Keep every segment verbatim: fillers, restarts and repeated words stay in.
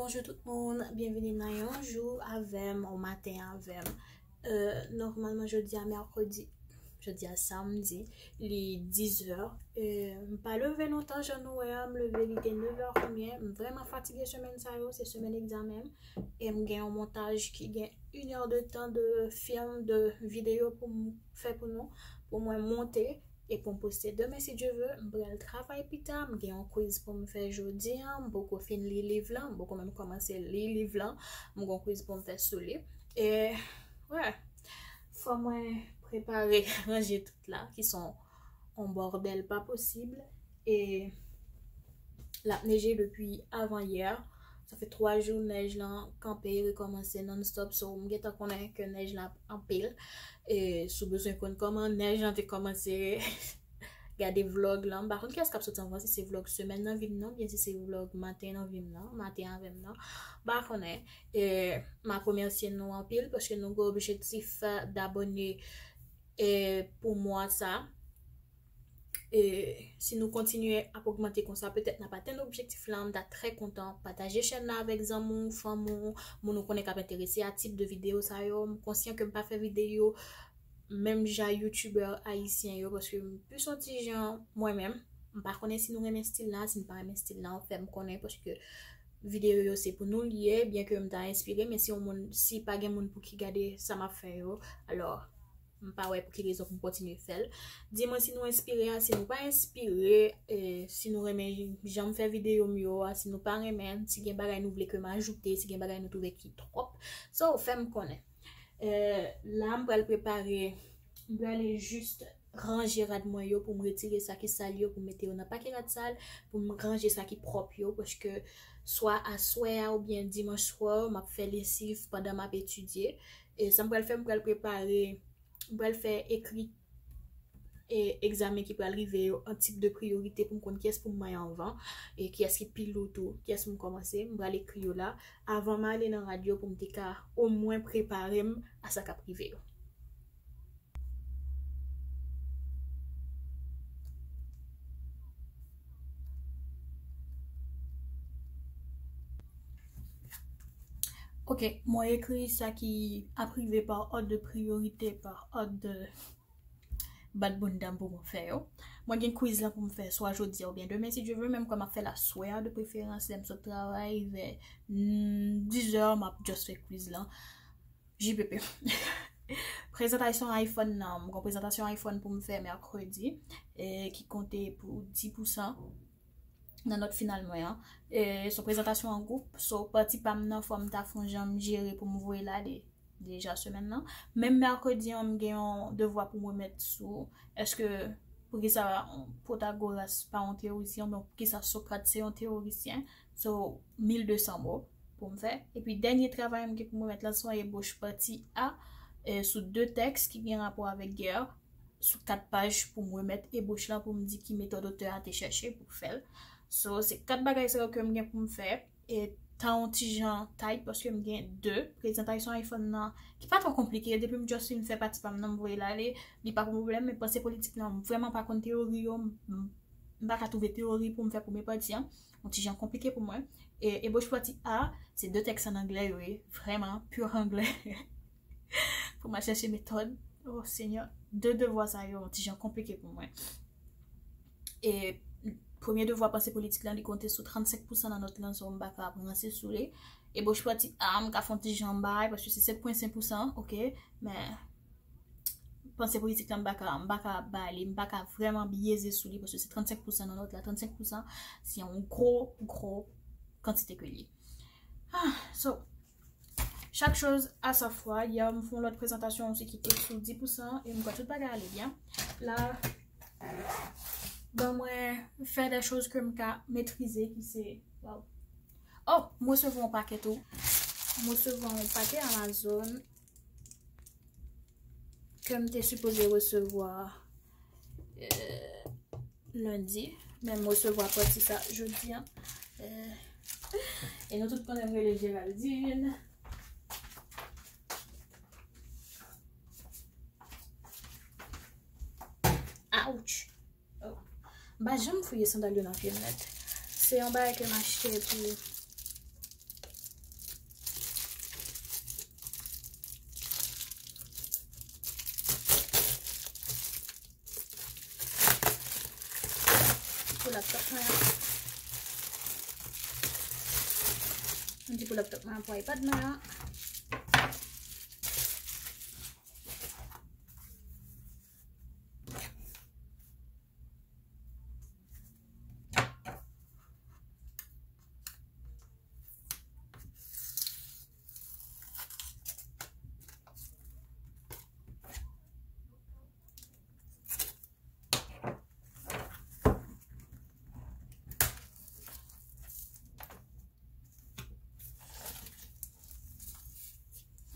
Bonjou tout moun, byenvini nan yon jou avè m, yon maten avè m. Euh, nòmalman, jodi a mèkredi, jodi a samdi, li dizè. Euh, m pa leve lontan, jan nou wè a, m leve, li te nevè konbyen. M vrèman fatige semèn sa yo, se semèn egzamen m. E m gen yon montaj ki gen inè de tan de fim, de videyo pou m fè pou nou, pou mwen monte e pou m poste demen si Dye ve. M pral travay pita, m gen yon quiz pou m fè jodi a, m poko fin li liv lan, m poko menm kòmanse li liv lan, m gon quiz pou m fè sou li. E, wè, fò mwen prepare, ranje tout la, ki son yon bòdèl pa posib. E l ap neje depi avan yè. Sa fè twa jou nèj lan kanpe, rekòmanse non-stop. So, m gentan konnen ke nèj lan ap anpil. E si w bezwen konn kòman nèj lan te kòmanse, gade vlòg lan. M pa konn kiyès k ap soti anvan, si se vlòg semèn nan vi m nan, oubyen si se vlòg maten nan vi m nan, maten avè m nan. M pa konnen. E m ap remèsye nou anpil paske nou gen objektif, eh, dabòne, eh, pou mwa sa. E si nou kontinye ap ogmante konsa, petèt n ap atenn objektif la. M ta trè kontan. Pataje chèn la avèk zanmi w, fanmi w, moun ou konnen k ap enterese a tip de videyo sa yo. M konsyan ke m pa fè videyo menm jan youtubè ayisyen yo, paske m plis yon ti jan mwen menm. M pa konnen si nou renmen stil la, si n pa renmen stil la, fè m konnen, paske videyo yo se pou nou l ye, byen ke m ta enspire, men si yon moun, si pa gen moun pou ki gade sa m ap fè yo, alò, m pa wè pou ki rezon pou m kontinye fè l. Di mwen si nou enspire a, si nou pa enspire, e, si nou renmen jan m fè videyo m yo a, si nou pa renmen, si gen bagay nou vle ke m ajoute, si gen bagay nou twouve ki twòp, so, fè m konnen. E, la, m pral prepare, m prale jis ranje rad mwen yo pou m retire sa ki sal yo, pou m mete yo nan pake rad sal, pou m ranje sa ki pwòp yo, paske swa aswè a oubyen dimanch swa, m ap fè lesiv pandan m ap etidye. E sa m pral fè, m pral prepare, m pral fè ekri, e, egzamen ki pral rive yo, an tip de priyorite pou m konn kiyès pou m manyen anvan, e kiyès ki pi lou tou, kiyès pou m kòmanse. M pral ekri yo la, avan m ale nan rad yo pou m te ka omwen prepare m a sa k ap rive yo. Ok, mwen ekri sa ki ap rive pa òd de priyorite, pa òd de bat bounda m pou mwen fè yo. Mwen gen quiz lan pou m fè swa jodi a oubyen demen, si Dye ve, menm kwè m ap fè l aswè a, de preferans, lè m sot travay, vè, mm, dizè, m ap just fè quiz lan. J P P. Prezantasyon iPhone nan, m gon prezantasyon iPhone pou m fè mèkredi, e, ki konte pou dis pousan nan nòt final mwen an. E, se yon prezantasyon an gwoup, so pati pa m nan, fò m ta fè yon jan m jere pou m voye l ale deja semèn nan. Menm mèkredi an, m gen yon devwa pou m remèt sou èske, poukisa Pwotagoras pa yon teyorisyen, oubyen poukisa Sokrat se yon teyorisyen. So, mil de san mo pou m fè. Epi dènye travay m gen pou m remèt la, se yon ebòch pati A, e, sou de tèks ki gen rapò avèk gè, sou kat paj pou m remèt ebòch la, pou m di ki metòd otè a te chèche pou fè l. So, se kat bagay sa yo ke m gen pou m fè. E tan yon ti jan tight, paske m gen de prezantasyon iPhone nan ki pa twò konplike. Depi m just fin fè pati pa m nan, m voye l ale, li pa pwoblèm, men panse politik lan, m vrèman pa konn teyori yo, m, m, m pa ka twouve teyori pou m fè premye pati an. Yon ti jan konplike pou mwen. E ebòch pati A, se de tèks an anglè yo ye, vrèman, pur anglè. Pou m al chèche metòd. Oh, Senyè, de devwa sa yo, yon ti jan konplike pou mwen. E premye devwa panse politik lan, li konte sou trannsenk pousan nan nòt lan, so m pa ka ap ranse sou li. Ebòch pati A, m ka fè yon ti jan bay, paske se sèt pwen senk pousan, ok, men panse politik lan, m pa ka, m pa ka ba li, m pa ka vrèman byeze sou li, paske se trannsenk pousan nan nòt la, trannsenk pousan, se yon gwo, gwo kantite ke li ye. Ah, so, chaque chose à sa fois. Yè, m fè yon lòt prezantasyon osi ki te sou dis pousan, e m kwè tout bagay ale byen. La, ban mwen fè de choz ke m ka metrize, ki se, waw. Oh, m resevwa yon pakè tou. M resevwa yon pakè Amazon ke m te sipoze resevwa, euh, lendi, men m resevwa pati sa jodi a. Euh, e nou tout konnen m rele Géraldine. Ouch! Oh. M pa janm fouye sandal yo nan pye m nèt. Se yon bagay ke m achte pou, Laptop mwen an. M di pou laptop mwen an pou iPad mwen an.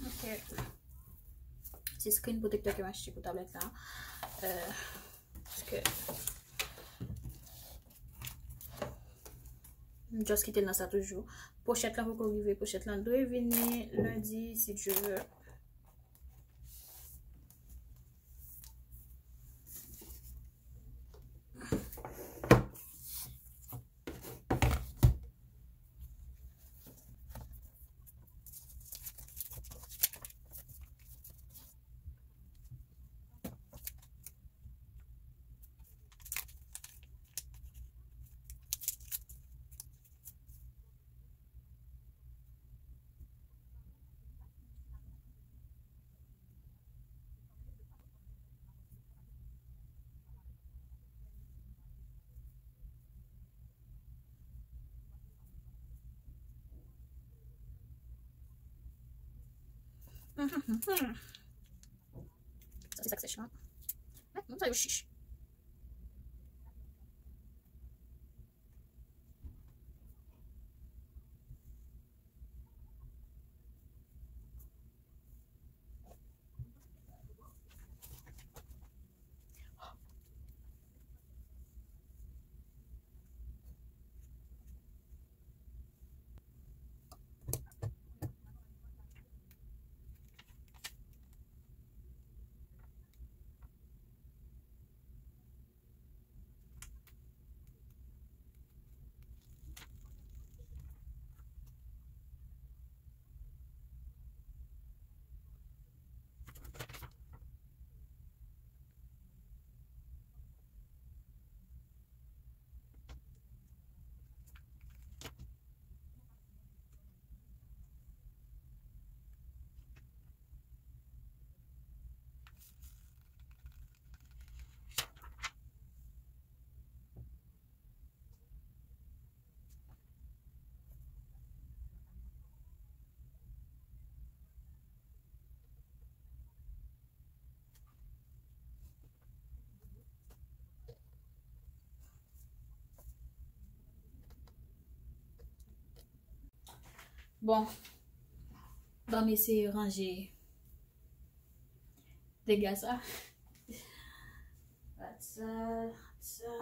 Ok. Se screen protector ke m achte pou tablèt la. Euh, paske m just kite l nan sa toujou. Pochèt lan poko rive. Pochèt lan dwe vini lendi, si Dieu veut. Sa se sak sèch lan. Mwen sa yo chich. Bon, ban m eseye ranje dega sa. Sa, sa.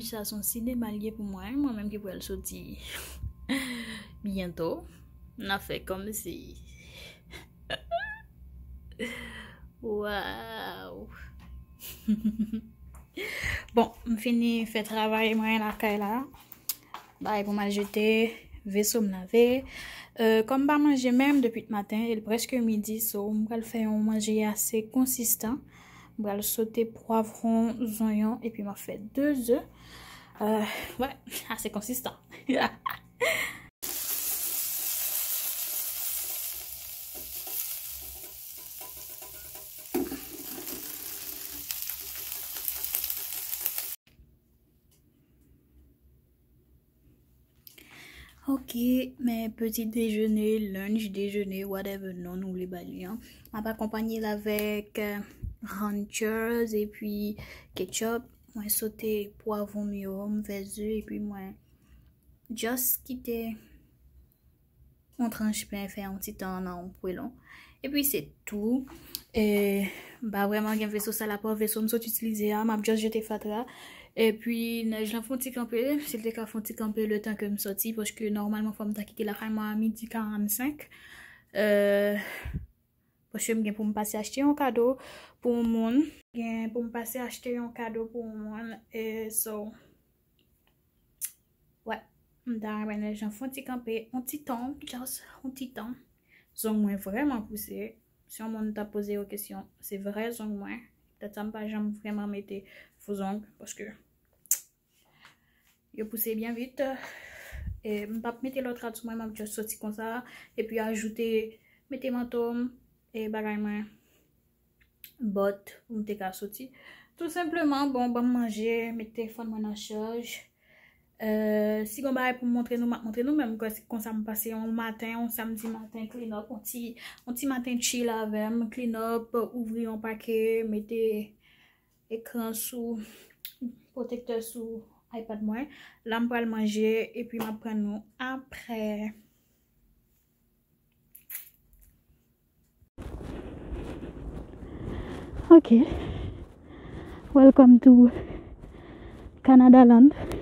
Sa se yon sinema l ye pou mwen, mwen menm ki pral soti byento. N ap fè kòmsi. Waw. Bon, m fini fè travay mwen lakay la. Bagay pou m al jete, veso m lave. Euh, kòm m pa manje menm depi maten, e l prèske midi, so m pral fè yon manje ase konsistan. M pral sote pwavwon, zonyon, epi m ap fè de ze. Euh, wè, ase konsistan. Ok, men petit déjeuner, lunch, déjeuner, whatever non nou vle ba li an. M ap akonpanye l avèk, euh, ranchers epi ketchup. Mwen sote pwavwon m yo, m fè ze, epi mwen just kite yon tranch pen fè yon ti tan nan yon pwelon. Epi se tou. E, m pa vrèman gen veso sa la, pa veso m sot itilize a, m ap just jete fatra. Epi nèj lan fon ti kanpe, si l te ka fon ti kanpe letan ke m soti, paske nòmalman fò m ta kite lakay mwen a midi karannsenk. Euh, paske m gen pou m pase achte yon kado pou yon moun. Gen pou m pase achte yon kado pou yon moun. E so, wè, m ta renmen nèj lan fon ti kanpe, yon ti tan, just yon ti tan. Zong mwen vrèman pouse. Si yon moun ta poze yo kesyon, se vrè zong mwen. Petèt sa m pa janm vrèman mete fo zong, paske yo pouse byen vit. E m p ap mete lòt rad sou mwen, m ap just soti konsa, epi ajoute, mete manto m, e bagay mwen, bòt, pou m te ka soti. Tou senpleman, bon, ban m manje, mete telefòn mwen nan chaj. Euh, si gon bagay pou m montre nou, m ap montre nou, men m kwè se konsa m pase yon maten, yon samdi maten, clean up, yon ti, yon ti maten chill avè m, clean up, ouvri yon pake, mete ekran sou, pwotektè sou iPad mwen. La, m pral manje, epi m ap pran nou apre. Ok. Welcome to Canada land.